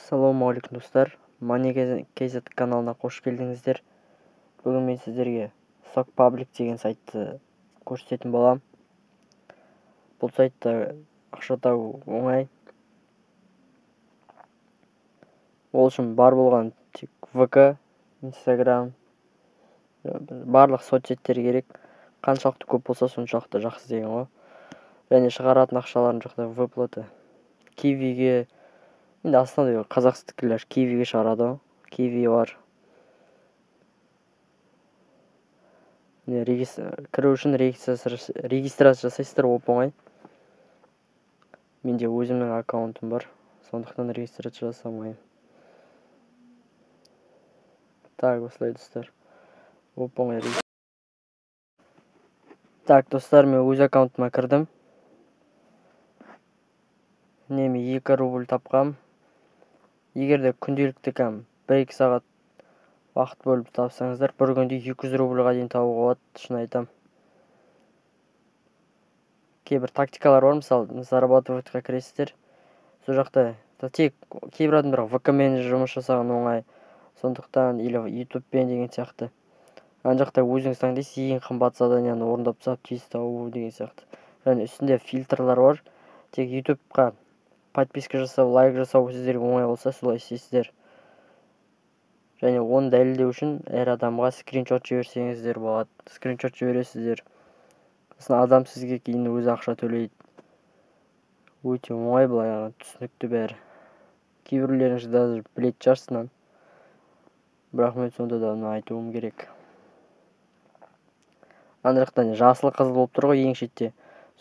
Ассалаумағалейкум достар, Money KZ каналына қош келдіңіздер. Бүгін мен сіздерге Stock Public деген сайтты көрсететін боламын. Бұл сайтта ақша табу оңай. Ол үшін бар болған тек ВК, Instagram, барлық соцсеттер керек. Қаншалықты көп болса, соншалықты жақсы деген ғой. Және шығаратын ақшаларын жақта выплата. Кивиге, енді основной қазақстандықтар Кивиге шығарады ғой. Киви бар. Міне, кіру үшін регистрация жасайсыздар, оп-оңай. Менде өзімнің аккаунтым бар, сондықтан регистрация жасамаймын. Так, осылай достар. Оп-оңай. Так, достар, мен өз аккаунтыма кірдім. Неме 2 рубль тапқам. Егер де күнделікті кәм 1-2 сағат уақыт бөліп тапсаңыздар, бір күнде 200 рубльға дейін табуға болады, шын айтам. Кейбір тактикалар бар, мысалы, зарабатывать-қа кіресіздер. Сол жақта тек кейбір адамдар ВК мен жұмыс жасаған оңай, сондықтан или YouTube-пен деген сияқты. Ана жақта өзіңіз таңдайсыз, ең қымбат заданияны орындап тастап тез табу деген сияқты. Және үстінде фильтрлар бар. Тек YouTube-қа подписка жасау, лайк жасау сіздерге оңай болса, солай істейсіздер. Және оны дәлелдеу үшін әр адамға скриншот жіберсеңіздер болады. Скриншот жібересіздер. Сосын адам сізге кейін өзі ақша төлейді. Өте оңай, былай қарағанда түсінікті бәрі. Кейбіреулеріңіз даже білетін шығарсыздар. Бірақ мен сонда да оны айтуым керек. Ана жақта жасыл қызыл болып тұр ғой ең шетте.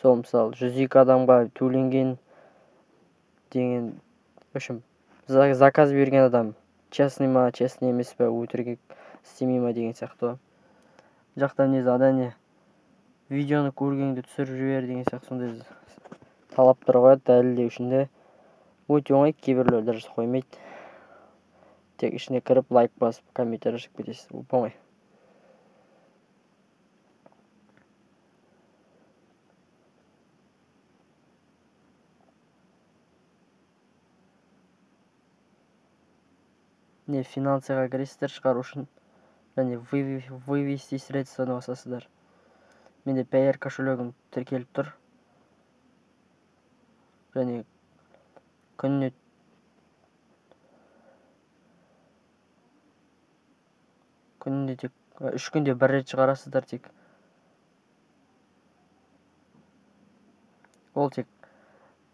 Сол мысалы 102 адамға төленген деген, в общем, заказ берген адам честный ма, честный емес пе, өтірік істемей ма деген сияқты ғой. Бұл жақта не задание, видеоны көргенде түсіріп жібер деген сияқты сондай талаптар қояды дәлелдеу үшін де. Өте оңай, кейбіреулер даже қоймайды. Тек ішіне кіріп лайк басып комментарий жазып кетесіз, оп оңай. Не финансыға кіресіздер шығару үшін және вывести средствоны басасыздар. Менде Payeer кошелегім тіркеліп тұр. Және күніне тек 3 күнде бір рет шығарасыздар тек. Ол тек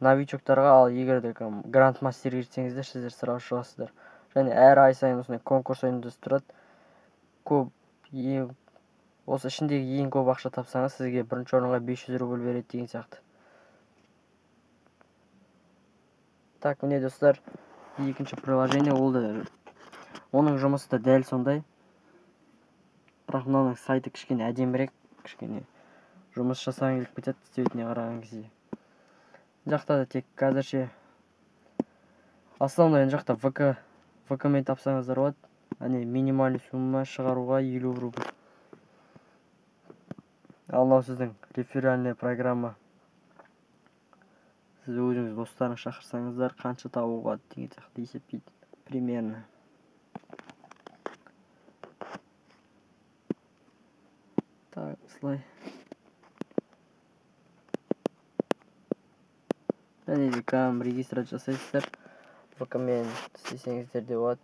новичоктарға, ал егер де гранд-мастерге жетсеңіздер, сіздер сразу шығасыздар. Және әр ай сайын осындай конкурс ұйымдастырады. Осы ішіндегі ең көп ақша тапсаңыз, сізге бірінші орынға 500 рубль береді деген сияқты. Так, міне достар, екінші приложение, ол да, оның жұмысы да дәл сондай. Бірақ мынаның сайты кішкене әдемірек, кішкене жұмыс жасаған келіп кетеді цветіне қараған кезде. Мына жақта да тек қазірше основной мына жақта ВК мен тапсаңыздар болады. Әне минимальный сумма шығаруға 50 рубль. Ал мынау сіздің реферальная программа. Сіз өзіңіз достарыңыз шақырсаңыздар қанша табуға деген сияқты есептейді примерно. Так, осылай. Және де кәдімгі регистрация жасайсыздар. ВК мен істесеңіздер де болады.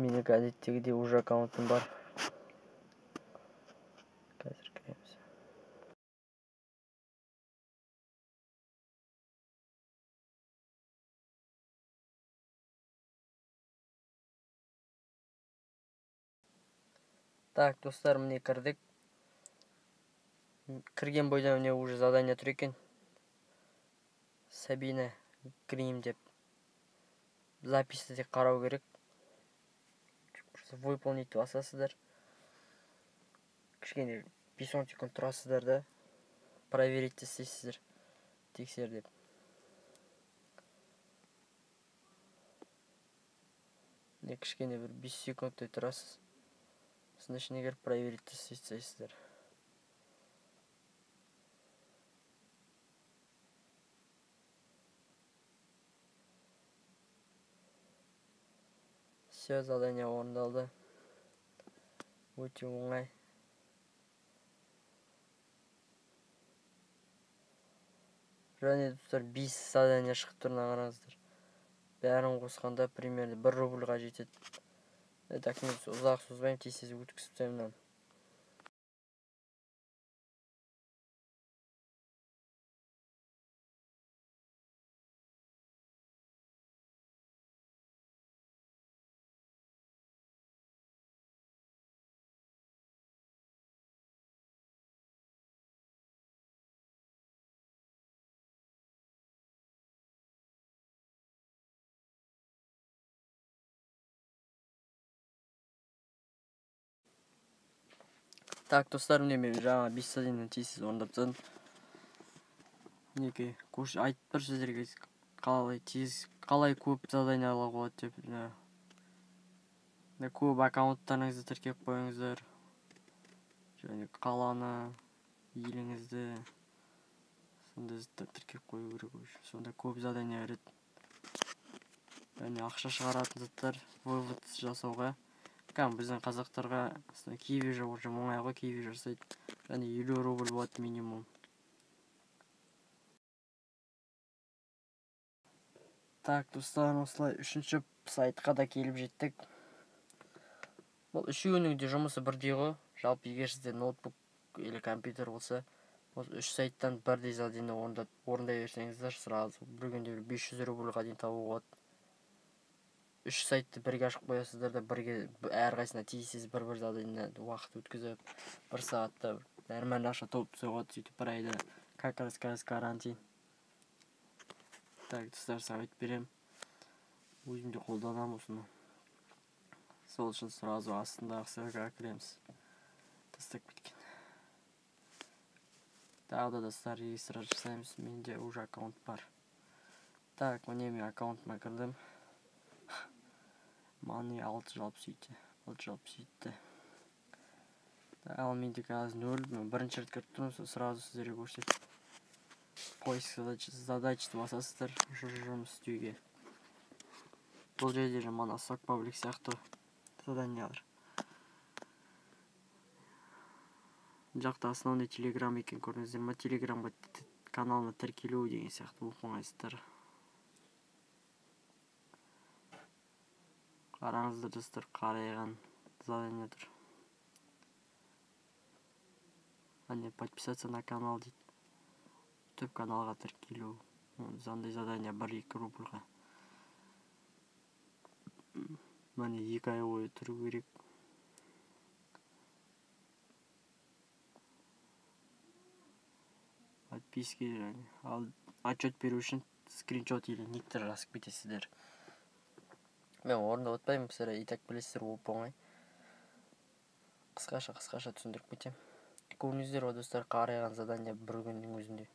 Менің әдеттегідей уже аккаунтым бар. Қазір кіреміз. Так, достар, міне кірдік. Кірген бойда міне уже задание тұр екен. Сабина Грим деп. Записьті тек қарау керек. Просто выполнить басасыздар. Кішкене 5-10 секунд тұрасыздар да проверить істейсіздер. Тексер деп. Міне кішкене бір 5 секундтай тұрасыз. Сосын ішіне кіріп проверить істейсіздер. Все, задание орындалды. Өте оңай. Және достар 5 задание шығып тұр, мына қараңыздар. Бәрін қосқанда примерно 1 рубльға жетеді. Так, мен ұзақ созбаймын, тез-тез өткізіп тастаймын мынаны. Так, достар, міне мен жаңа 5 задание тез-тез орындап тастадым. Мінекей, айтып тұр сіздерге қалай тез, қалай көп задание алуға болады деп. Міне, көп аккаунттарыңызды тіркеп қойыңыздар. Және қаланы, еліңізді сондай заттар тіркеп қою керек вообще. Сонда көп задание береді. Және ақша шығаратын заттар вывод жасауға. Кәдімгі біздің қазақтарға киви уже оңай ғой, киви жасайды. Және 50 рубль болады минимум. Так, достар, осылай үшінші сайтқа да келіп жеттік. Бұл үшеуінің де жұмысы бірдей ғой. Жалпы егер сізде ноутбук или компьютер болса, осы үш сайттан бірдей задание орындай берсеңіздер, сразу бір күнде 500 рубльға дейін табуға болады. Үш сайтты бірге ашып қоясыздар да, бірге әрқайсысына тиісіз бір-бір задание уақыт өткізіп, бір сағатта нормально ақша тауып тастауға болады. Сөйтіп бір айда как раз қазір карантин. Так, достар, совет беремін. Өзім де қолданамын осыны. Сол үшін сразу астындағы ссылкаға кіреміз. Тастап кеткен. Тағы да достар регистрация жасаймыз. Менде уже аккаунт бар. Так, міне мен аккаунтыма кірдім. Мани 667, 667. Ал менде қазір 0, мен бірінші рет кіріп тұрмын, сол сразу сіздерге көрсетіп. Поиск задачты басасыздар, жұмыс істеуге. Бұл жерде жаман Асак паблик сияқты заданиялар. Мына жақта основной телеграм екен, көрдіңіздер ма? Телеграмға каналына тіркелу деген сияқты оп-оңайсыздар. Қараңыздар достар, қарайған задание тұр. Әне подписаться на канал дейді. YouTube каналға тіркелу. Ондай задание 1-2 рубльға. Міне 2 ай бойы тұру керек. Подписки және ал отчет беру үшін скриншот или никтер жазып кетесіздер. Мен орындап отпаймын, сіздер и так білесіздер, оп-оңай. Қысқаша түсіндіріп кетемін. Көрдіңіздер ғой достар, қарайған задание бір күннің өзінде.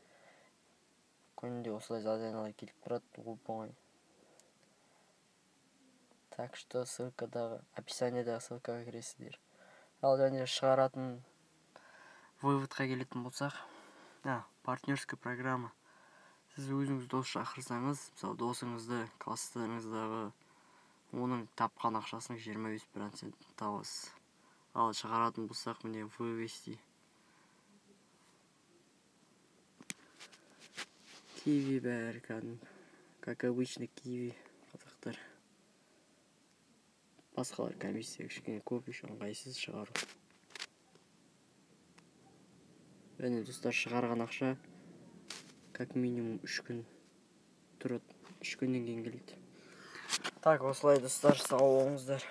Күнде осылай заданиялар келіп тұрады, оп-оңай. Так что ссылкадағы, описаниедағы ссылкаға кіресіздер. Ал және шығаратын выводқа келетін болсақ, партнерская программа. Сіз өзіңіз дос шақырсаңыз, мысалы досыңызды, класстарыңыздағы оның тапқан ақшасының 25% табасыз. Ал шығаратын болсақ, міне вывести. Киви бәрі кәдімгі, как обычно киви қазақтар. Басқалар комиссия кішкене көп, еще ыңғайсыз шығару. Және достар, шығарған ақша как минимум 3 күн тұрады, 3 күннен кейін келеді. Так, осылай достар, сау болыңыздар.